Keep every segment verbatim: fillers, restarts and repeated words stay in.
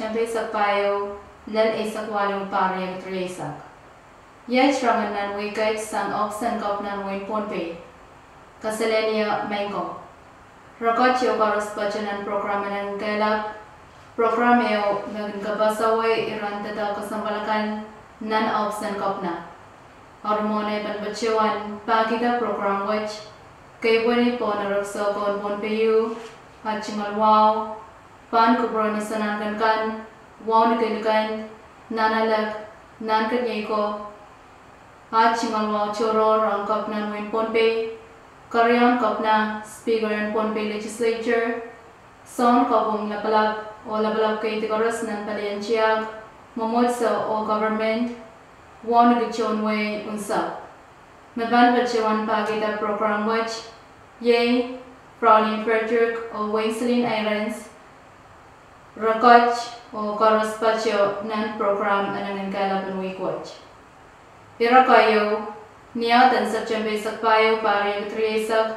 Septempe eisek pahieu, lel eisek waluh, pahr riekid rieisek. Iet rongen nan wihk et sang ohpis en Kepina en wehin Pohnpei. Kaselehlie mehn ko. Rekot ieu koaros patoh nan prokram en Eng Kehlap, prokram ieu me kin kapasawei iren doadoahk kesempwal akan nan ohpis en Kepina. Eri mwohn ei pahn patohwan pahkihda prokram wet, keipweni pohn erekiso ko en Pohnpei, ah tungoal wahu, pahn kupwuromwi soangen kan kan, wauneki likan, nanalek, nahnken iei ko, ah tungoal wahu tohrohr ong Kepina en wehin Pohnpei, Keriaun Kepina, Speaker en Pohnpei Legislature, Sounkopwung Lapalap, oh lapalap keidi koaros nan palien tiahk, mwomwohdiso oh government, wauneki tohn wehi unsek. Me pahn patohwan pahkihda prokram wet, iei Fraulein Frederick oh Wenslin Irons, rekot oh koaros patoh nan prokram en Eng Kehlap en wihk wet. Ire keieu, ni aht en Septempe eisek pahieu, pahr riekid rieisek,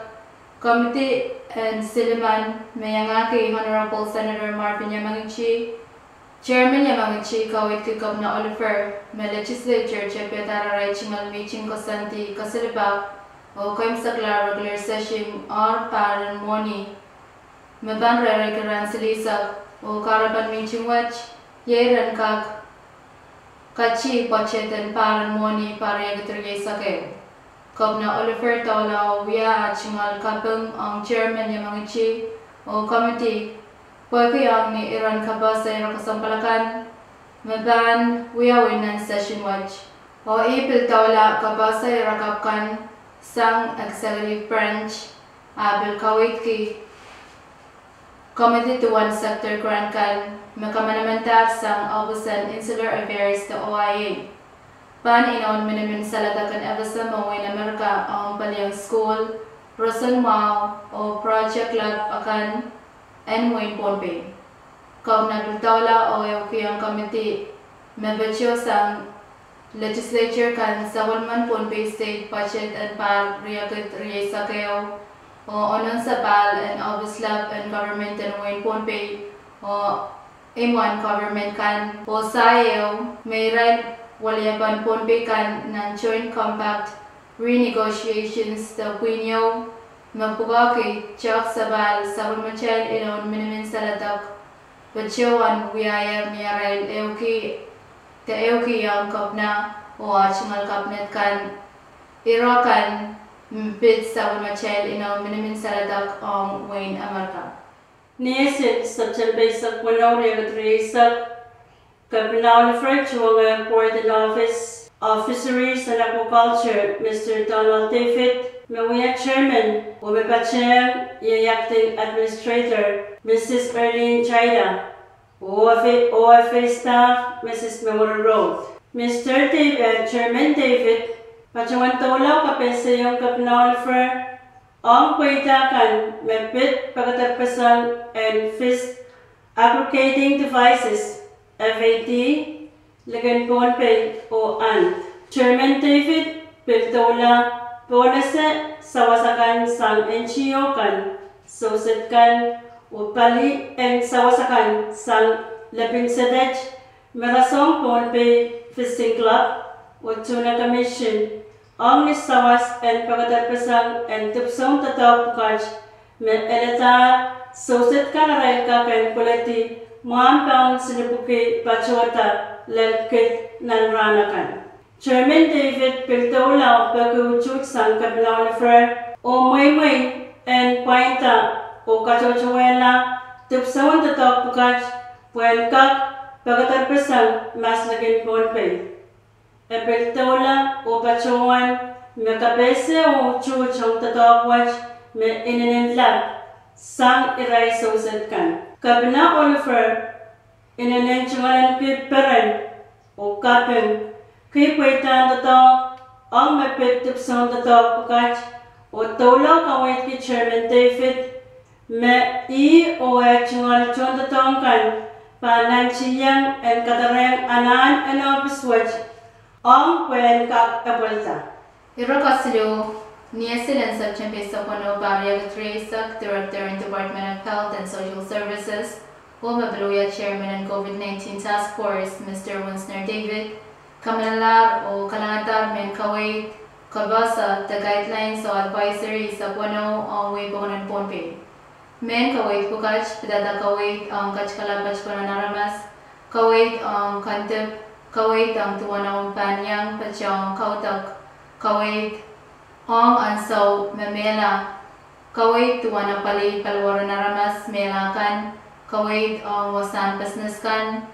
komidi en silimen me iangahki Honorable Senator Marvin Yamangiti, Chairman Yamangiti kaweidki Kepina Oliver me Legislature tepida arail tungoal mihting koasoandi kasalpa oh keimwseklahr regular session, ohl pahr en mwohni, me pahn rehrailki rahn silihsek, oh kahrepen mihting wet iei ren kak kati pwoatet en pahr en mwohni, pahr riekid rieisek ehu. Kepina Oliver doula oh wia ah tungoal kaping ong Chairman Yamangiti oh komidi pwehki ong ni iren kapehse ire kesempwal akan me pahn wiawi nan session wet. Oh ih pil doula kapehse ire kapw kan sang executive branch, ah pil kaweidki komidi duwen sector grant kan me kamanamandahr sang ohpis en Insular Affairs de O I A. Pahn inoun minimin saledek en FSM en wehin Amerika ong palien sukuhl, roson mwahu, oh project lap akan en wehin Pohnpei. Kepina pil doula oh ehukiong komidi me patoh sang legislature kan sapwellimen Pohnpei State budget en pahr riekid rieisek ehu, oh ononsapahl en ohpis lap en government en wehin Pohnpei, oh imwen government kan, oh sahi ehu me irail weliepen Pohnpei kan nan Joint Compact renegotiations de pwihn ieu me pwukoahki tehk sapahl sapwellimatail inoun minimin saledek patohwan wiahier ni arail ehuki, de ehukiong Kepina oh ah tungoal cabinet kan, ire kan me pid sapwellimatail inoun minimin saledek ong wehin Amerika. Ni esil Septempe eisek weneu, riekid rieisek, Kepina Oliver tuhwong Board and Office of Fisheries and Aquaculture, Mister Donald David, me wia chairman oh me patehng iei acting administrator, Mrs Erlene China, oh, oh staff, Mrs Memory Road. Mr David, Chairman David patohwan doula kapehsehiong Kepina Oliver ong pweida kan me pid pekederpeseng en fish aggregating devices, F A D, likin Pohnpei oh Ahned. Chairman David pil doula pohnese sawas akan sang NGO kan, sewset kan, oh pali en sawas akan sang lepin sedet me rasehng Pohnpei Fishing Club oh Tuna Commission ong ni sawas en pekederpeseng en dipwisoun doadoahk pwukat me eladahr sewset kan arail kak en koledi mwahmw paun silipwuki patohda lel kid nan rahn akan. Chairman David pil doula peki utuht sang Kepina Oliver oh mweimwei en pwainda oh katohtohwehla dipwisoun doadoahk pwukat pwehn kak pekederpeseng maslikin Pohnpei. E pil doula oh patohwan me kapehse oh utuht ong doadoahk wet me inenen lap sang irail sewset kan. Kepina Oliver inenen tungoal en pid peren oh kaping ki pweidahn doadoahk ong me pid dipwisoun doadoahk pwukat, oh doula kaweidki Chairman David me ih oh eh tungoal tohndoadoahk kan pahn nantihong en kadarehng anahn en ohpis wet ong pwehn kak epwelda. Ire kesiluh, ni esil en Septempe sapweno, pahr riekid rieisek, Director en Department of Health and Social Services, Oh me pil wia chairman en COVID nineteen task force, Mister Winsner David, kamehlelahr oh kalahngadahr mehn kaweid, kapehse de guidelines oh advisories en weneu ong wehi pokon en Pohnpei. Mehn kaweid pwukat pidada kaweid ong ketiket lapalap en aramas, kaweid ong kandip, kaweid ong duwen omw pahn iang patohng kaudok, kaweid ong ansou me mehla, kaweid duwen apwalih paliwar en aramas mehla kan, kaweid ong wasahn pisines kan,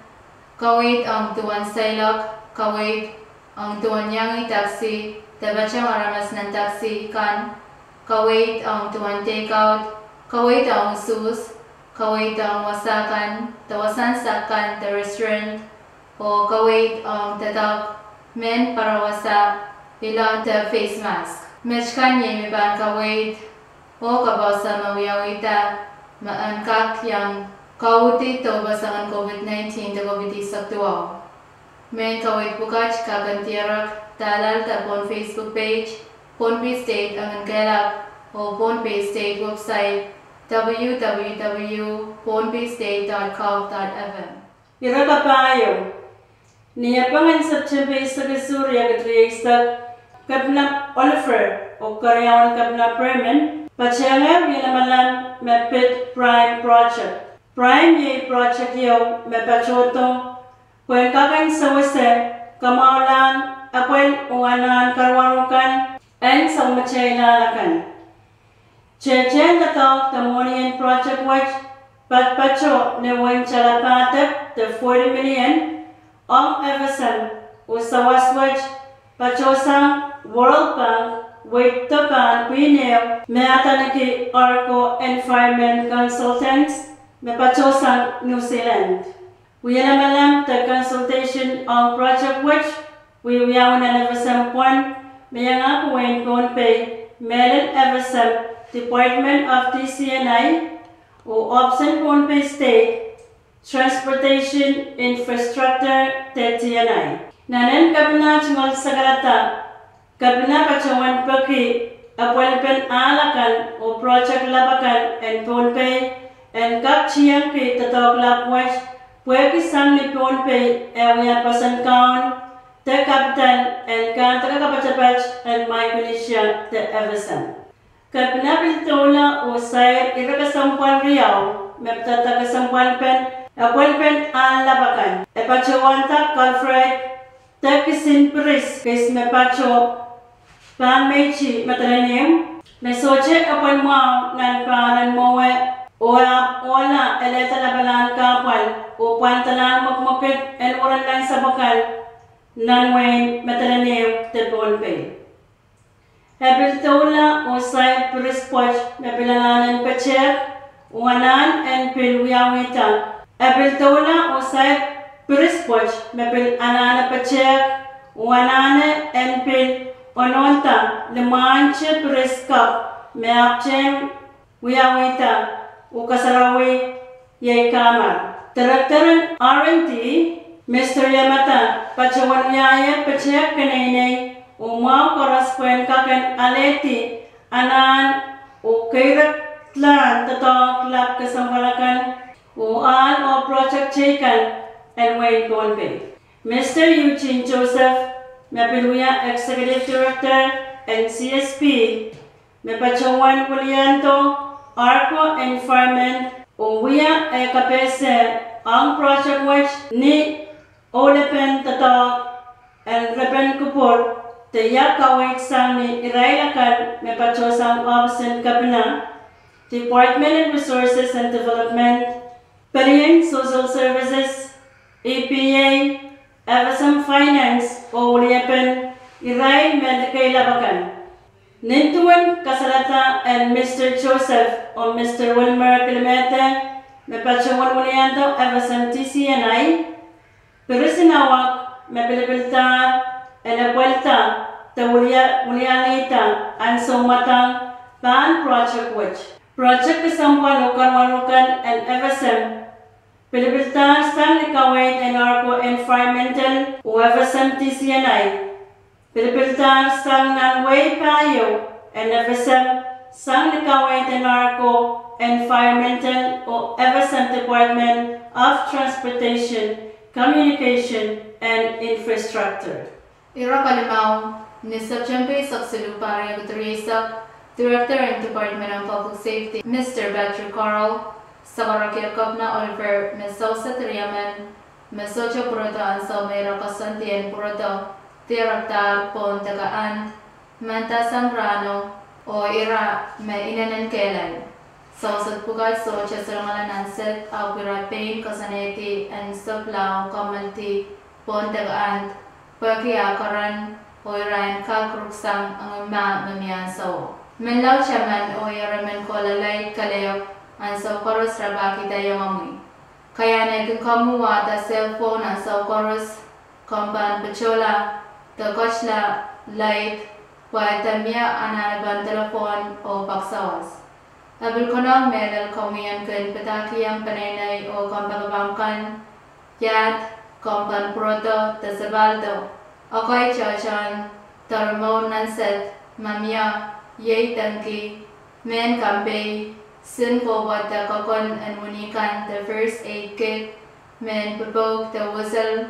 kaweid ong duwen seiloak, kaweid ong duwen iang taksi de patohng aramas nan taksi kan, kaweid ong duwen take out, kaweid ong usuhs, kaweid ong wasa kan de wasahn sak kan de restaurant, oh kaweid ong doadoahk mehn parawasa, ilong de face mask. Met kan iei me pahn kaweid oh kapehse me wiawihda me en kak iang kauhdi dohpeseng en COVID nineteen de COVID eisek duwau. Mehn kaweid pwukat kak en dierek de ahlel de Pohnpei Facebook page, Pohnpei State Engin Kehlap, oh Pohnpei State website, www.pohnpeistate.gov.fm. Ire kapahieu: Ni epeng en Septempe eisek isuh, riekid rieisek, Kepina Oliver oh keriaun Kepina Perman patehng wielamalam me pid PRIME project. PRIME iei project ieu me patohdo pwehn kak en sewese kamwahulahn apwal oh anahn karuwaru kan en sounpatail ahl akan. Tehtehn doadoahk de mwohni en project wet patpato ni wehin Tallapahadap de forty million ong FSM, oh sawas wet patohsang World Bank, wehi dohpahn pwihn ehu me adaneki Arco Environment Consultants, me patohsang New Zealand. Wielamalam de consultation ong project wet wiawi nan FSM pwon, me iangahki wehin Pohnpei, mehlel FSM, Department of DCNI, oh ohpis en Pohnpei State Transportation Infrastructure de DNI. Nan en Kepina tungoal sakalada, Kepina patohwan peki apwalipen ahl akan oh project lap akan en Pohnpei en kak tiengki doadoahk lap wet, pwehki sang ni Pohnpei e wia poason kaun de capital en kahdek kapatapat en Micronesia de FSM. Kepina pil doula oh sair ire kesempwal riau me pidada kesempwalpen apwalipen ahl lap akan. E patohwanda culvert de kisin piris kis me pato pahn meiti Madolenihmw, me sohte apwal mwahu nan pahr en mwowe, oh ahpw ohla elehda lapalahn kahpwal oh pwandalahn mwekmwekid en weren lansapw akan nan wehin Madolenihmw de Pohnpei. E pil doula oh sair piris pwoat me pil anahne petehk oh anahn en pil wiawihda. E pil doula oh sair piris pwoat me pil anahne petehk oh anahne en pil ononda limwahn te piris kapw me ahpwtehn wiawihda oh kasarawi iei kahmar. Director en R and D, Mister Yamada, patohwan wiahier petehk keneinei oh mwahu koaros pwehn kak en alehdi anahn oh keireklahn doadoahk lap kesempwal akan oh ahl oh project teikan en wehin Pohnpei. Mister Eugene Joseph, me pil wia Executive Director en C S P, me patohwan wiliando Arco Environment oh wia eh kapehse ong project wet ni ohlepen doadoahk en repen kupwur, de iang kaweid sang ni irail akan me patohsang ohpis en Kepina, Department en Resources and Development, pelien Social Services, E P A, FSM Finance oh weliepen irail me likeilap akan. Nin duwen kasalada en Mister Joseph oh Mister Wilmer Kilimede, me patohwan wiliando FSM DCNI, pirisin awak me pilipildahr en apwalda de wilianihda ansou mwadang pahn project wet. Project kesempwal oh karuwaru kan en FSM pilipildahr sang ni kaweid en Arco Environmental oh FSM DCNI. Pilipildahr sang nan wehi pahieu en FSM sang ni kaweid en Army Corps Environmental oh FSM Department of Transportation, Communication and Infrastructure. Ire kalimau, ni September eisek siluh, pahr riekid rieisek, Director en Department of Public Safety, Mister Patrick Carroll, sakarakier Kepina Oliver me sausehd riemen me sohte pwurodo ansou me ira koasoandi en pwurodo dierekdahr pohn deke ahn mandasang rahno oh ira me inenen kehlail. Sausehd pwukat sohte salongala nan sehd, ahpw ira pein koasoanehdi en sopwla oh kamwaldi pohn deke ahn pwehki ah keren oh ira en kak ruksang engimah me mie ansouo. Menlau taman oh eremen kohla laid kaleok ansou koaros rapahkihda iengomwi. Kaiahn ehk en komwi wahda cell phone ansou koaros, komw pahn patohla de ketla laid pwe de mie anahnepen delepwohn oh pak sawas. E pil konehng mehlel komwi en kin padahkihong peneinei oh kompoakepahmw kan iahd komw pahn pwurodo de sapahldo, ekei tohtohn de remour nan sehd, ma mie, iei dengki, mehn kampei, sin kohpwada kokon en wini kan de first aid kit, mehn popouk de whistle,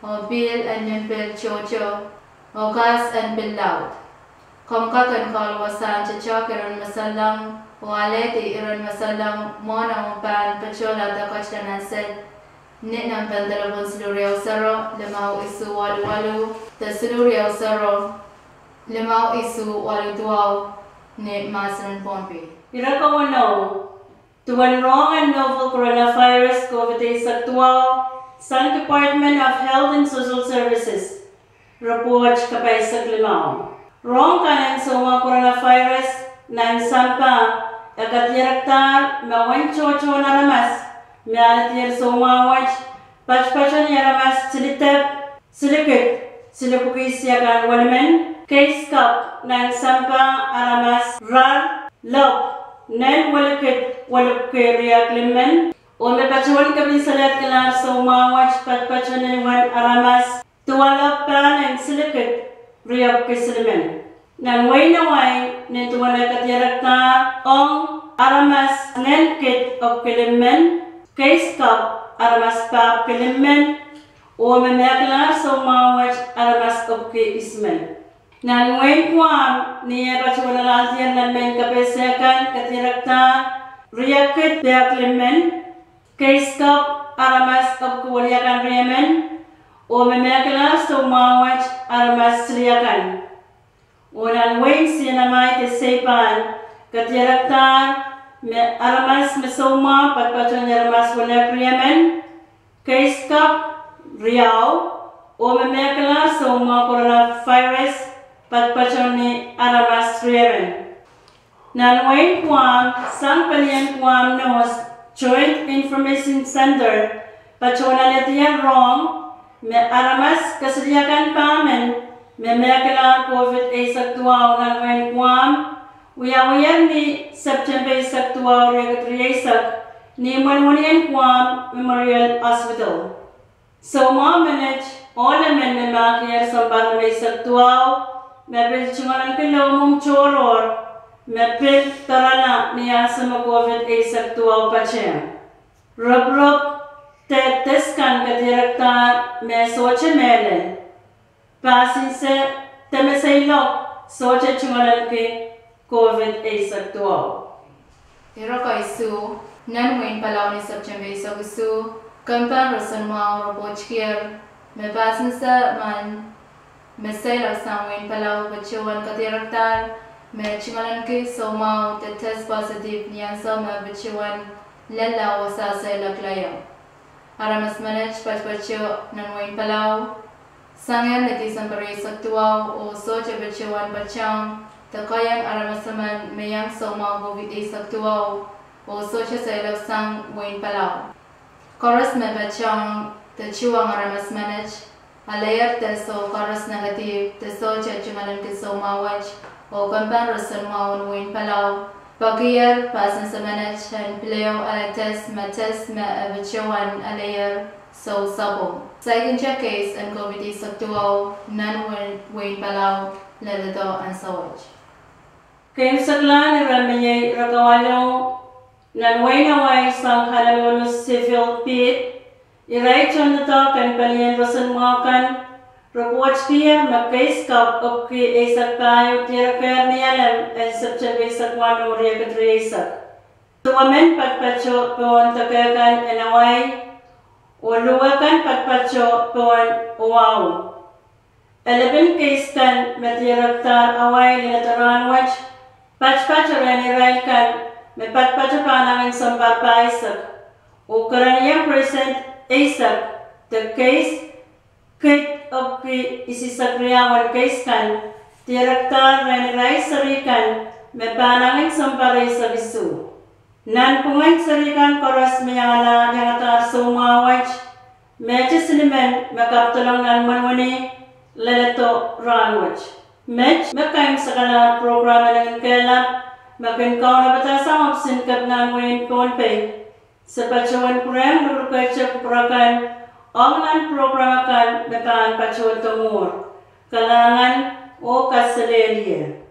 oh pihl en nim pil tohto, oh kahs en pil laud. Komw kak en call wasahn toatoak iren Masalong oh alehdi iren Masalong mwohn omw pahn patohla de ketla nan sehd ni nempen delepwohn siluh riau sero, limau isuh waluh waluh, de siluh riau sero, limau isuh waluh duwau, ni mahsen en Pohnpei. Ire kawenou, duwen rohng en novel coronavirus COVID eisek duwau, sang Department of Health and Social Services report kapaisek limau. Rohng kan en soumwahu coronavirus nan sampah e kadierekdahr me uwen tohtohn aramas me aledier soumwahu wet, patpato ni aramas silidep, silikid, silipwuki isiakan welimen, case kapw nan sampah aramas rar, lopw, nen welikid, welipwki riehk limmen, oh me patohwan kepin salehd kalahr soumwahu wet, patpato ni uwen aramas duwalopw, pahnen silikid, riepwki silimen. Nan wehin Hawaii, nin duwen e kadierekdahr ong aramas nenkid epwiki limmen, case kapw aramas pahpwiki limmen, oh me mehkelahr soumwahu wet aramas epwiki isimen. Nan wehin Guam, ni eh patohwan aledier nan mehn kapehse kan, kadierekdahr riekid pahpwiki limmen, case kapw aramas epwiki weliakan riemen, oh me mehkelahr soumwahu wet aramas siliakan. Oh nan wehin C N M I de Saipan, kadierekdahr me aramas me soumwahu patpato ni aramas wenehk riemen, case kapw riau, oh me mehkelahr soumwahu coronavirus patpato ni aramas riemen. Nan wehin Guam, sang pelien Guam North Joint Information Centre patohwan aledier rohng me aramas kesiliakan pahmen me mehkelahr COVID eisek duwau nan wehin Guam wiawiher ni September eisek duwau, riekid rieisek, ni imwen wenihmw en Guam Memorial Hospital. Soumwahu menet ohl emen me mahkier sounpar limeisek duwau, me pil tungoalenki lowmwomw tohrohr, me pil doarala ni ansou me COVID eisek duwau patehng. Roporop de test kan kadierekdahr me sohte mehlel. Pahsinse de meseiloak sohte tungoalenki COVID eisek duwau. Ire kaisuh, nan wehin Palau ni September eisek isuh, kempen roson mwahu repwohtkier me pahsinse emen me seiloak sang wehin Palau patohwan kadierekdahr me tungoalenki soumwahu de test positive ni ansou me patohwan lella wasa seiloak laio. Aramas menet patpato nan wehin Palau sangehr ni Tisempe rieisek duwau oh sohte patohwan patehng de kohieng aramas emen me iang soumwahu COVID eisek duwau oh sohte seiloak sang wehin Palau. Koaros me patehng de tuhwong aramas menet aleier de soh koaros negative de sohte tungoalenki soumwahu wet, oh kempen roson mwahu en wehin Palau pekier pahsinse menet en pil ehu ale test me test me e patohwan aleier soh sapwung. Saikinte case en COVID eisek duwau nan wehin Palau leledo ansou wet. Keimwseklahn ire me iei ire kawalu nan wehin Hawaii sang Honolulu Civil Beat, irail tohndoadoahk en pelien roson mwahu kan ripohtkier me keis kapw epwiki eisek pahieu dierekehr ni Alem en Septempe eisek walu, riekid rieisek. Duwemen patopato pohn deke kan en Hawaii, oh luhwe kan patopato pohn Oahu. Elepin keis kan me direkdahr Hawaii leledo rahnwet patopato rehn irail kan me patopato pahnangin sounpar pahisek, oh kerenieng percent eisek de keis kid epwiki isisek riau en keis kan direkdahr rehn irail seri kan me pahnangin sounpar eisek isuh. Nanpwungen seri kan koaros me iangala iangadahr soumwahu wet, mehte silimen me kapwdolong nan wenwene leledo rahnwet. Met me keimwsekalahr prokram en kehlap me kin kaunopada sang ohpis en kepina en wehin Pohnpei, se patohwan pwurehng luhlukehte kupwur akan ong nan prokram akan me pahn patohdo mwuhr. Kalahngan oh kaselehlie.